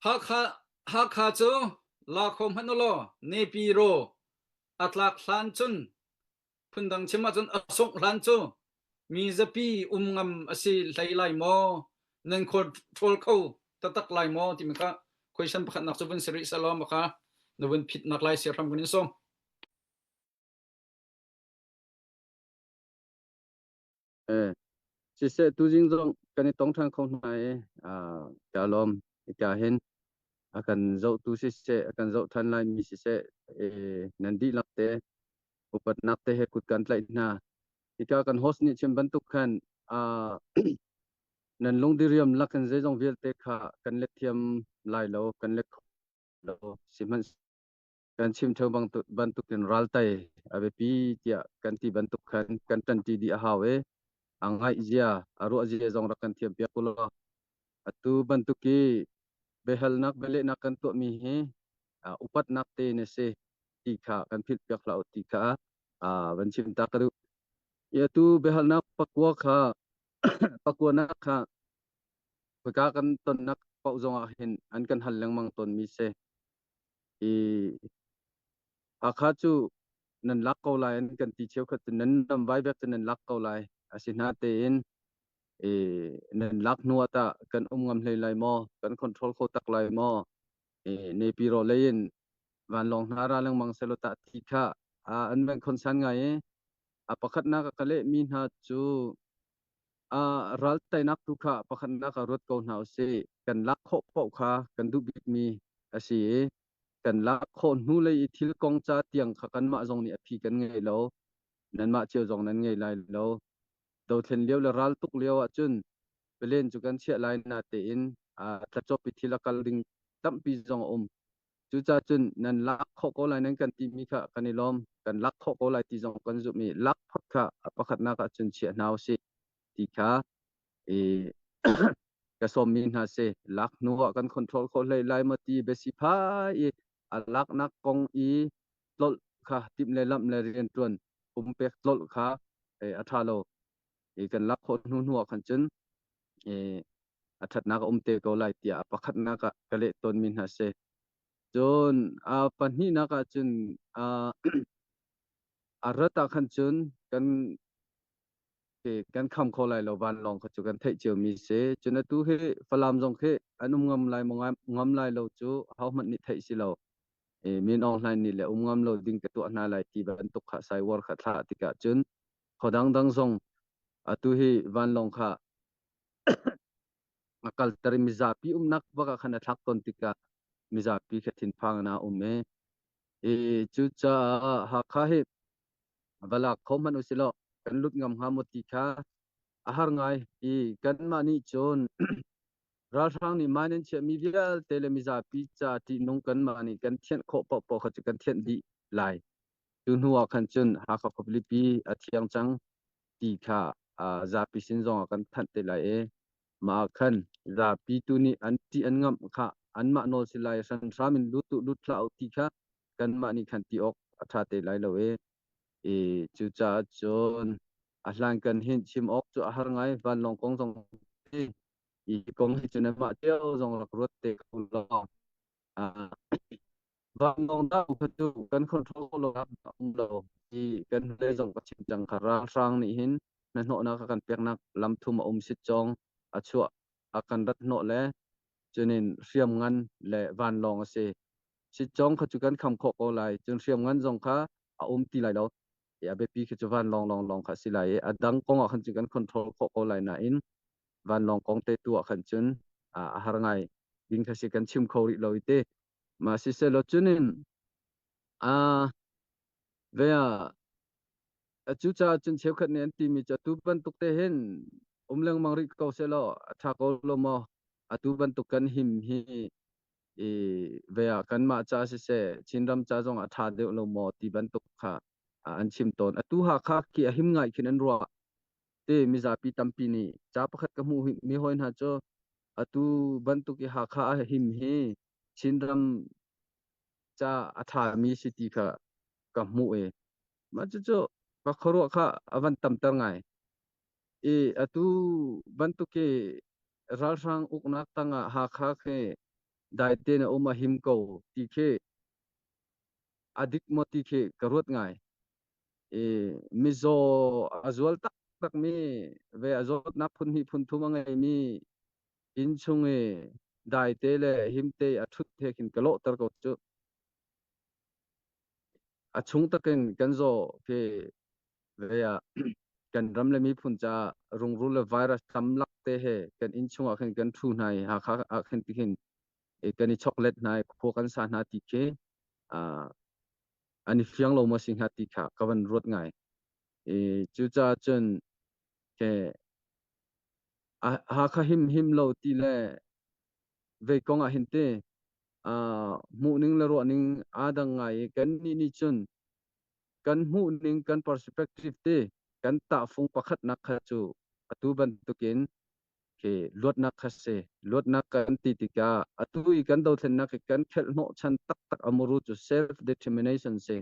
Hakha Hakha cu la kho hmanh ulaw Nepi raw a tlak hlan cun phundang chim ahcun a sungh hlan cu mi zapi um ngam a si hlei lai maw? Nan control kho taktak lai maw timi kha question pakhatnak cu vun si rih selaw maka na vun phitnak lai sia hram kan in sawm. Eh, siseh tuzing zong kan i tong ṭhan kho hna i ah ka lawm. Hika hin a kan zohtu siseh, a kan zoh ṭhan laimi siseh, eh, nan dihlak te upatnak te he kut kan tlaih hna. Hika kan host nih chim bantuk khan ah nan lungdiriam lakin zeizong vialte kha kan let thiam lai lo, kan let kho lo. Sihmanh kan chim ṭheo bantukin raltai a biapi tiah kan ti bantuk khan kan ṭanṭi dih a hau i a ngaih zia, a ruah zia zong rak kan thiampiak u law atu bantuk i biahalnak bialehnak kan tuahmi hi upatnak tein a si ti kha kan philhpiak hlah u ti kha van chim ta ka duh. I atu biahalnak pakua kha pakuanak kha khawika kan tonnak paoh zongah hin an kan hal lengmang tawnmi si. I Hakha cu nan lak ko lai an kan ti cheukhat cu nan ram vai bek cu nan lak ko lai. Asinain i nan lak hnu ah tah kan um ngam hlei lai maw? Kan control kho tak lai maw? I Naypyidaw lei in vanlawng hna ra lengmang selaw tah ti kha an van concern ngai i a pakhatnak a ka lehmi hna cu ral teinak tu kha pakhatnak ah ruat ko hna usih. Kan lak khawh paoh kha kan duh bikmi a si i kan lak khawh hnu lei i thil kong ca tiang kha kanmah zong nih a phi kan ngei lo. Nanmah cio zong nan ngei lai lo. Dothlen lio le ral tuk lio ahcun palen cu kan chiah lai natein tlacawp i thil a kal ding tampi zong a um. Cucaah cun nan lak khawh ko lai nan kan timi kha kan i lawm. Kan lak khawh ko lai ti zong kan zumh i lak phot kha a pakhatnak ah cun chiah hna usih ti kha i ka sawmmi hna si. Lak hnu ah kan control khawh hlei lai maw ti biasi phai i a laknak kong i tlolh kha timh le lamh le rianṭuan pumpek tlolh kha a ṭha lo. I kan lak khawh hnu hnu ah khan cun a ṭhatnak a um te ko lai tiah a pakhatnak ah ka leh tawnmi hna si. Cun a pahnihnak ah cun a rat ah khan cun kan kan kham kho lai lo vanlawng kha cu kan theih ciomi si. Cun atu hi Falam zong khi an um ngam lai maw ngam lai lo cu ahohmanh nih theih si lo. Min Aung Hlaing nih le um ngam lo ding ka tuah hna lai ti bantuk kha cyber kha thlah tikah cun khua dangdang zong atu hi vanlawng kha a kalter i mizapi umnak bak ah khan a thlak tawn tikah mizapi kha thinphang in a um i i cucaah Hakha hi va lak kho hmanh usih law kan lut ngam hnga maw ti kha a har ngai i kanmah nih cun ralhrang nih mine an chiahmi vialte le mizapi ca ṭihnung kanmah nih kan thianh khawh paohpaoh kha cu kan thianh dih lai. Cu hnu ah khan cun Hakha khualipi a thiang cang ti kha zapi sin zong ah kan thanh te lai i mah ah khan zapi tu nih an ṭih an ngamh kha anmah nawl si lai hranhram in lut uh lut hlah uh ti kha kanmah nih khan ti awk a ṭha te lai lo i i cucaah cun a hlankan hin chim awk cu a har ngai vanlawng kong zong hi kong hi cu nanmah cio zong rak ruat te ko law vanlawng dah kha cu kan control lo um lo i kan hnulei zong ka chim cang kha ralhrang nih hin hnahnawhnak a kan peknak lam thum a um sit cawng a chuah a kan rat hnawh le cunin hriamngan le vanlawng a si sitcawng kha cu kan kham khawh ko lai cun hriamngan zong kha a um ti lai lo i a biapi khi cu vanlawng lawnglawng kha a si lai i a dang kong ah khan cun kan control khawh ko lai nain vanlawng kong te tu ah khan cun a har ngai ding kha si kan chim kho rih lo i te ma siselaw cunin a ve ah cucaah cun cheukhat nih an timi cu atu bantuk te hin um lengmang rih ko selaw a ṭha ko lo maw atu bantuk kan him hi i ve ah kanmah ca siseh Chinram ca zong a ṭha deuh lo maw ti bantuk kha an chim tawn atu Hakha khi a him ngai khin an ruah ti mizapi tampi nih ca pakhat ka hmuh mi hawi hna cu atu bantuk i Hakha a him hi Chinram ca a ṭhami si ti kha ka hmuh i mah cucu ka khuaruah kha a van tamter ngai i atu bantuk i ralhrang uknak tangah Hakha khi. Dai tein a um a him ko ti khi a dik maw ti khi ka ruat ngai. I mizaw a zual taktak mi ve a zawtnak phun hnih phun thum a ngeimi inn chung i daite le himte a ṭhut he khin ka lawhter ko cu. A chung takin kan zaw khi ve ah kan ram le miphun caah rungrul le virus tam lak te he kan inn chungah khin kan ṭhu hna i Hakha ah khin ti khin kan i choklet hna i khua kan sa hna ti khi an i fiang lo maw si hnga ti kha ka van ruat ngai. I cucaah cun ke Hakha him him lo ti le vei kong ah hin te hmuhning le ruahning aa dang ngai i kan nih nih cun kan hmuhning kan perspective te kan tahfung pakhatnak kha cu atu bantukin khi luatnak kha si. Luatnak kan ti tikah atu i kan dothlennak i kan khelh hnawhchan taktak a muru cu self determination si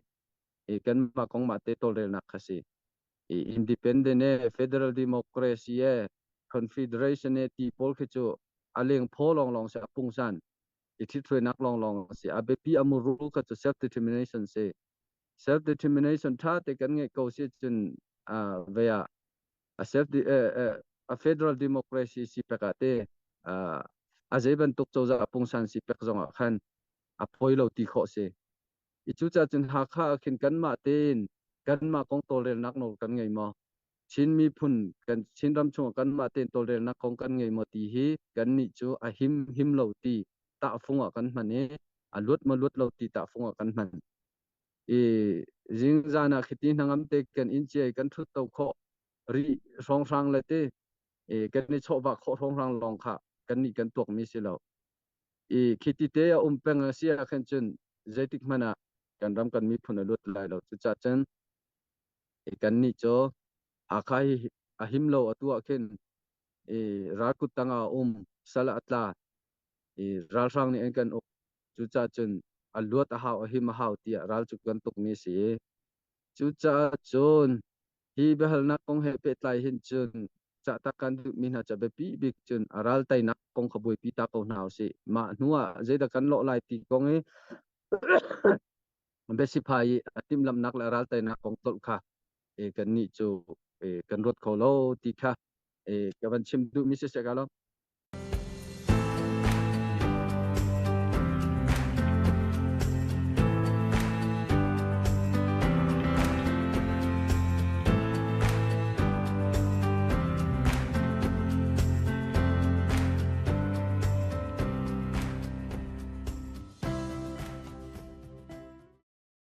i kanmah kong mah te tawlrelnak kha si. I independent e federal democracy e confederation e ti pawl khi cu a leng phaw lawnglawng si, a pungsan i ṭhithruainak lawnglawng a si. A biapi a muru kha cu self determination si. Self determination ṭha te kan ngeih ko si cun ve ah a self a federal democracy si pek ah te a zei bantuk cozah pungsan si pek zong ah khan a poi lo ti khawh si. I cucaah cun Hakha ah khin kanmah tein kanmah kong tawlrelnak nawl kan ngei maw? Chin miphun kan Chinram chungah kanmah tein tawlrelnak kong kan ngei maw ti hi kannih cu a him him lo ti tahfung ah kan hman i a luat maw luat lo ti tahfung ah kan hman. I zingzan ah khiti hnangam te kan inn cia i kan ṭhut to khawh rih hrawnghrang le te i kan i chawhvah khawh hrawnghrang lawng kha kannih kan tuakmi si lo. I khiti te a um peng a si ah khin cun zeitik hmanh ah kan ram kan miphun a lut lai lo. Cucaah cun kannih cu Hakha hi a him lo atu ah khin i ralkut tang ah a um, sal a tla i ralhrang nih an kan uk. Cucaah cun a luat a hau, a him a hau tiah ral cu kan tukmi a si. Cucaah cun hi biahalnak kong he pehtlai hin cun cahtak kan duhmi hna cu a biapi bik cun a ral teinak kong kha buaipi ta ko hna usih. Mah hnu ah zeidah kan lawh lai ti kong i biasiphai i a timhlamhnak le a ral teinak kong tolh kha kannih cu kan ruat kho lo ti kha ka van chim duhmi siseh ka lo.